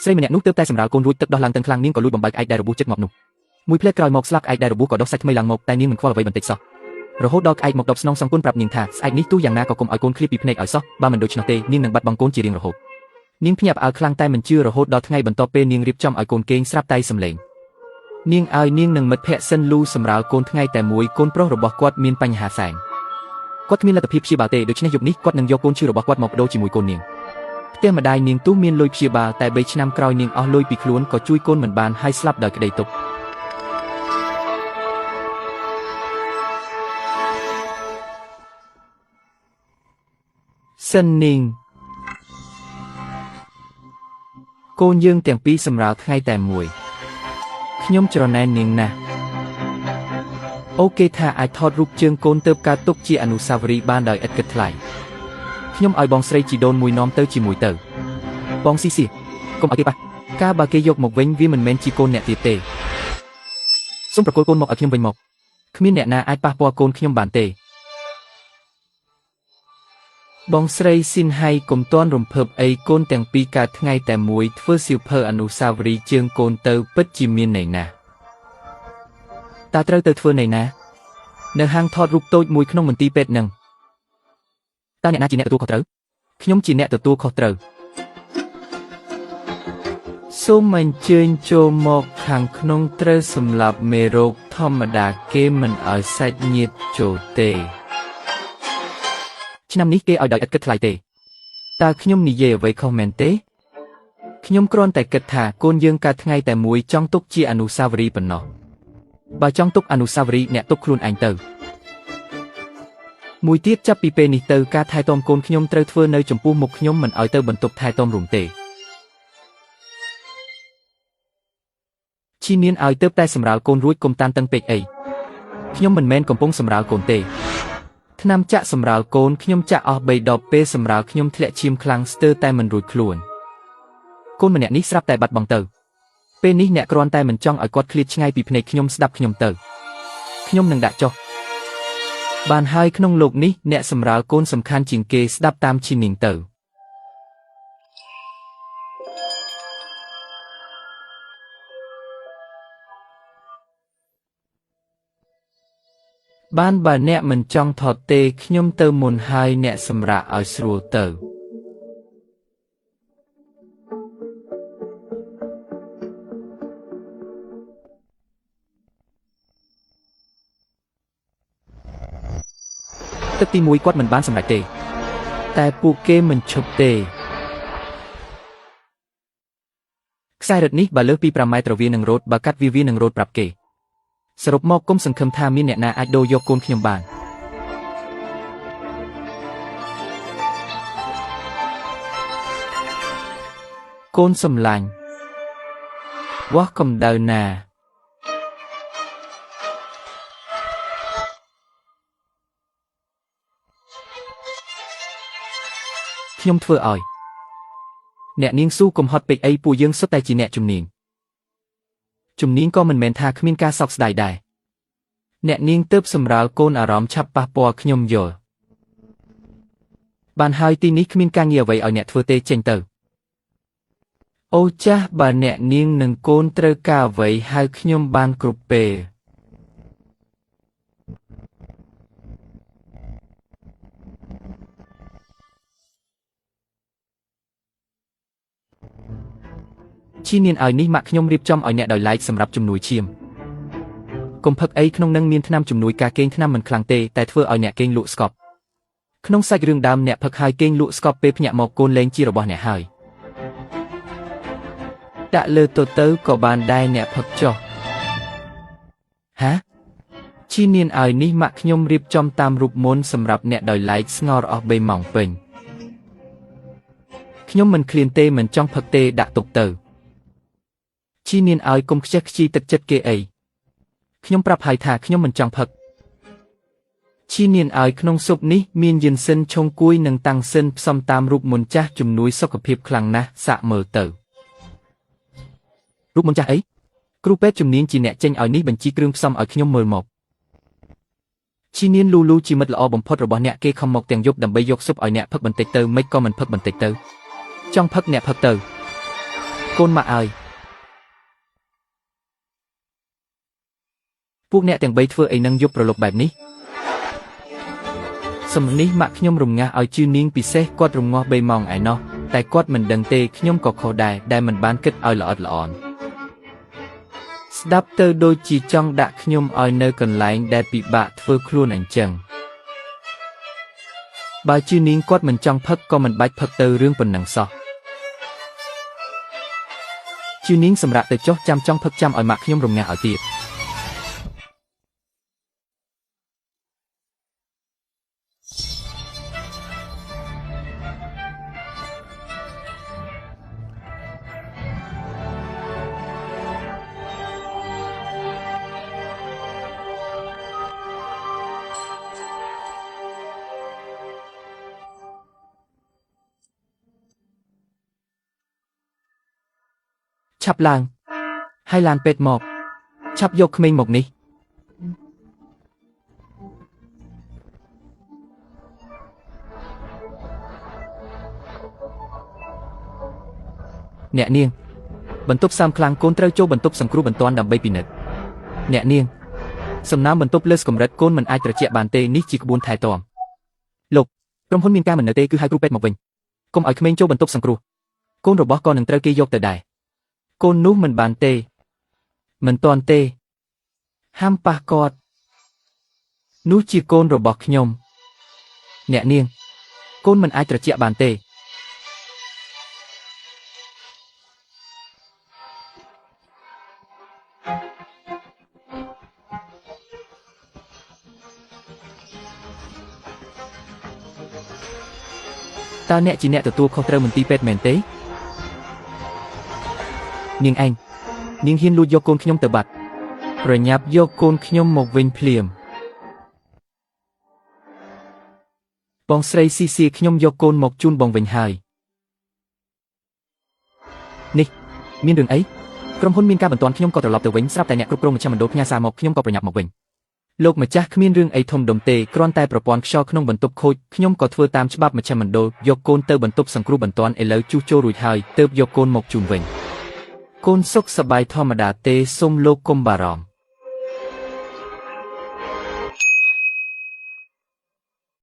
ស្រីម្នាក់នោះទើបតែសម្រាលកូនរួចទឹកដោះឡើងតឹងខ្លាំងនាងក៏លួចបំបែកក្អែកដែលរបួសចិត្តងាប់នោះមួយភ្លែតក្រោយមកស្លាប់ក្អែកដែលរបួសក៏ដុះសាច់ថ្មីឡើងមកតែនាងមិនខ្វល់អ្វីបន្តិចសោះរហូតដល់ក្អែកមកដប់ស្នងសង្គនប្រាប់នាងថាស្អែកនេះទោះយ៉ាងណាក៏កុំឲ្យកូនឃ្លាតពីភ្នែកឲ្យសោះបើមិនដូច្នោះទេនាងនឹងបាត់បង់កូនជារៀងរហូតនាងភ្ញាក់ផ្អើលខ្លាំងតែមិនជឿរហូតដល់ថ្ងៃបន្ទាប់ពេលនាងរៀបចំឲ្យកូនគេងស្រាប់តែសំឡេងនាងឲ្យនាងនឹងមិត្តភក្តិសិនលូសម្រាលកូនថ្ងៃតែមួយកូនប្រុសរបស់គាត់មានបញ្ហាសែងគាត់គ្មានលទ្ធភាពព្យាបាលទេដូច្នេះយប់នេះគាត់នឹងយកកូនឈឺរបស់គាត់មកបដូរជាមួយកូននាងផ្ទះម្ដាយនាងទោះមានលុយព្យាបាលតែ3ឆ្នាំក្រោយនាងអស់លុយពីខ្លួនក៏ជួយកូនមិនបានហើយស្លាប់ដោយក្តីទុក្ខសិននាងកូនយើងទាំងពីរសម្រាលថ្ងៃតែមួយខ្ញុំច្រណែននាងណាស់អូគេថាអាចថតរូបជើងកូនទៅកើតទុកជាអនុស្សាវរីយ៍បានដោយឥតគិតថ្លៃខ្ញុំឲ្យបងស្រីជីដូនមួយនាំទៅជាមួយទៅបងស៊ីស៊ីកុំឲ្យគេប៉ះការបើគេយកមកវិញវាមិនមែនជាកូនអ្នកទៀតទេសូមប្រគល់កូនមកឲ្យខ្ញុំវិញមកគ្មានអ្នកណាអាចប៉ះពាល់កូនខ្ញុំបានទេបងស្រីស៊ីនហៃកុំទាន់រំភើបអីកូនទាំងពីរកើតថ្ងៃតែមួយធ្វើសៀវភៅអនុស្សាវរីយ៍ជើងកូនទៅពិតជាមានន័យណាស់តើត្រូវទៅធ្វើន័យណានៅហាងថតរូបតូចមួយក្នុងមន្ទីរពេទ្យនឹងតើអ្នកណាជាអ្នកទទួលខុសត្រូវខ្ញុំជាអ្នកទទួលខុសត្រូវសូមអញ្ជើញចូលមកខាងក្នុងត្រូវសម្លាប់មេរោគធម្មតាគេមិនឲ្យសាច់ញាតិចូលទេឆ្នាំនេះគេឲ្យដោយឥតគិតថ្លៃទេតើខ្ញុំនិយាយអ្វីខុសមែនទេខ្ញុំគ្រាន់តែគិតថាកូនយើងកើតថ្ងៃតែមួយចង់ទុកជាអនុស្សាវរីយ៍ប៉ុណ្ណោះបើចង់ទុកអនុស្សាវរីយ៍អ្នកទុកខ្លួនឯងទៅមួយទៀតចាប់ពីពេលនេះទៅការថែទាំកូនខ្ញុំត្រូវធ្វើនៅចំពោះមុខខ្ញុំមិនឲ្យទៅបន្ទប់ថែទាំរួមទេឈីមានឲ្យទៅតែសម្រាលកូនរួចកុំតានតឹងពេកអីខ្ញុំមិនមែនកំពុងសម្រាលកូនទេថ្នាំចាក់សម្រាលកូនខ្ញុំចាក់អស់3ដបពេលសម្រាលខ្ញុំធ្លាក់ឈាមខ្លាំងស្ទើរតែមិនរួចខ្លួនកូនម្នាក់នេះស្រាប់តែបាត់បង់ទៅពេលនេះអ្នកគ្រាន់តែមិនចង់ឲ្យគាត់ឃ្លាតឆ្ងាយពីភ្នែកខ្ញុំស្ដាប់ខ្ញុំទៅខ្ញុំនឹងដាក់ចុះបានហើយក្នុងលោកនេះអ្នកសម្រាលកូនសំខាន់ជាងគេស្ដាប់តាមឈីនាងទៅបានបើអ្នកមិនចង់ថតទេខ្ញុំទៅមុនហើយអ្នកសម្រាកឲ្យស្រួលទៅទឹកទី1គាត់មិនបានសម្រេចទេតែពួកគេមិនឈប់ទេខ្សែរឹតនេះបើលើសពី5ម៉ែត្រវានឹងរត់បើកាត់វានឹងរត់ប្រាប់គេសរុបមកគុំសង្ឃឹមថាមានអ្នកណាអាចដូរយកកូនខ្ញុំបានកូនសំឡាញ់វាស់កម្ដៅណាខ្ញុំធ្វើឲ្យអ្នកនាងស៊ូកុំហត់ពេកអីពួកយើងសុទ្ធតែជាអ្នកជំនាញជំនាញក៏មិនមែនថាគ្មានការសោកស្ដាយដែរអ្នកនាងទើបសម្រាលកូនអារម្មណ៍ឆាប់ប៉ះពាល់ខ្ញុំយល់បានហើយទីនេះគ្មានការងារអ្វីឲ្យអ្នកធ្វើទេចេញទៅអូចាស់បើអ្នកនាងនឹងកូនត្រូវការអ្វីហៅខ្ញុំបានគ្រប់ពេលឈីនានឲ្យនេះម៉ាក់ខ្ញុំរៀបចំឲ្យអ្នកដោយឡែកសម្រាប់ជំនួយឈាមកុំផឹកអីក្នុងនឹងមានថ្នាំជំនួយការគេងថ្នាំមិនខ្លាំងទេតែធ្វើឲ្យអ្នកគេងលក់ស្កប់ក្នុងសាច់រឿងដើមអ្នកផឹកហើយគេងលក់ស្កប់ពេលភ្ញាក់មកកូនលែងជារបស់អ្នកហើយដាក់លើទៅទៅក៏បានដែរអ្នកផឹកចុះហាឈីនានឲ្យនេះម៉ាក់ខ្ញុំរៀបចំតាមរូបមន្តសម្រាប់អ្នកដោយឡែកស្ងោរអស់3ម៉ោងពេញខ្ញុំមិនឃ្លានទេមិនចង់ផឹកទេដាក់ទុកទៅឈីនានឲ្យកុំខ្ជិះខ្ជីទឹកចិត្តគេអីខ្ញុំប្រាប់ហើយថាខ្ញុំមិនចង់ផឹកឈីនានឲ្យក្នុងស៊ុបនេះមានយិនសិនឆុងគួយនិងតាំងសិនផ្សំតាមរូបមន្តចាស់ជំនួយសុខភាពខ្លាំងណាស់សាកមើលទៅរូបមន្តចាស់អីគ្រូពេទ្យជំនាញជាអ្នកចេញឲ្យនេះបញ្ជីគ្រឿងផ្សំឲ្យខ្ញុំមើលមកឈីនានលូលូជាមិត្តល្អបំផុតរបស់អ្នកគេខំមកទាំងយប់ដើម្បីយកស៊ុបឲ្យអ្នកផឹកបន្តិចទៅមិនក៏មិនផឹកបន្តិចទៅចង់ផឹកអ្នកផឹកទៅ កូនម៉ាក់អើយពួកអ្នកទាំងបីធ្វើអីនឹងយប់ប្រលប់បែបនេះសំនេះម៉ាក់ខ្ញុំរំងាស់ឲ្យជឿនាងពិសេសគាត់រំងាស់3ម៉ោងឯណោះតែគាត់មិនដឹងទេខ្ញុំក៏ខុសដែរដែលមិនបានគិតឲ្យល្អិតល្អន់ស្ដាប់ទៅដូចជាចង់ដាក់ខ្ញុំឲ្យនៅកន្លែងដែលពិបាកធ្វើខ្លួនអញ្ចឹងបើជឿនាងគាត់មិនចង់ផឹកក៏មិនបាច់ផឹកទៅរឿងប៉ុណ្ណឹងសោះជឿនាងសម្រាប់ទៅចុះចាំចង់ផឹកចាំឲ្យម៉ាក់ខ្ញុំរំងាស់ឲ្យទៀតឆាប់ឡើងហើយឡានពេទ្យមកឆាប់យកក្មេងមកនេះអ្នកនាងបន្ទប់សើមខ្លាំងកូនត្រូវចូលបន្ទប់សង្គ្រោះបន្ទាន់ដើម្បីពិនិត្យអ្នកនាងសំណើមបន្ទប់លើសកម្រិតកូនមិនអាចត្រជាក់បានទេនេះជាក្បួនថែទាំលោកក្រុមហ៊ុនមានការមិននៅទេគឺហៅគ្រូពេទ្យមកវិញកុំឲ្យក្មេងចូលបន្ទប់សង្គ្រោះកូនរបស់ក៏នឹងត្រូវគេយកទៅដែរកូននោះមិនបានទេមិនទាន់ទេហាមប៉ះគាត់នោះជាកូនរបស់ខ្ញុំអ្នកនាងកូនមិនអាចត្រជាក់បានទេតើអ្នកជាអ្នកទទួលខុសត្រូវមន្ទីរពេទ្យមែនទេនាងឯងនាងហ៊ានលួចយកកូនខ្ញុំទៅបាត់ប្រញាប់យកកូនខ្ញុំមកវិញភ្លាមបងស្រីស៊ីស៊ីខ្ញុំយកកូនមកជូនបងវិញហើយនេះមានរឿងអីក្រុមហ៊ុនមានការបន្ទាន់ខ្ញុំក៏ត្រឡប់ទៅវិញស្រាប់តែអ្នកគ្រប់គ្រងមជ្ឈមណ្ឌលផ្ញើសារមកខ្ញុំក៏ប្រញាប់មកវិញលោកម្ចាស់គ្មានរឿងអីធំដុំទេគ្រាន់តែប្រព័ន្ធខ្យល់ក្នុងបន្ទប់ខូចខ្ញុំក៏ធ្វើតាមច្បាប់មជ្ឈមណ្ឌលយកកូនទៅបន្ទប់សង្គ្រោះបន្ទាន់ឥឡូវជួសជុលរួចហើយទើបយកកូនមកជូនវិញកូនសុខសប្បាយធម្មតាទេសូមលោកកុំបារម្ភ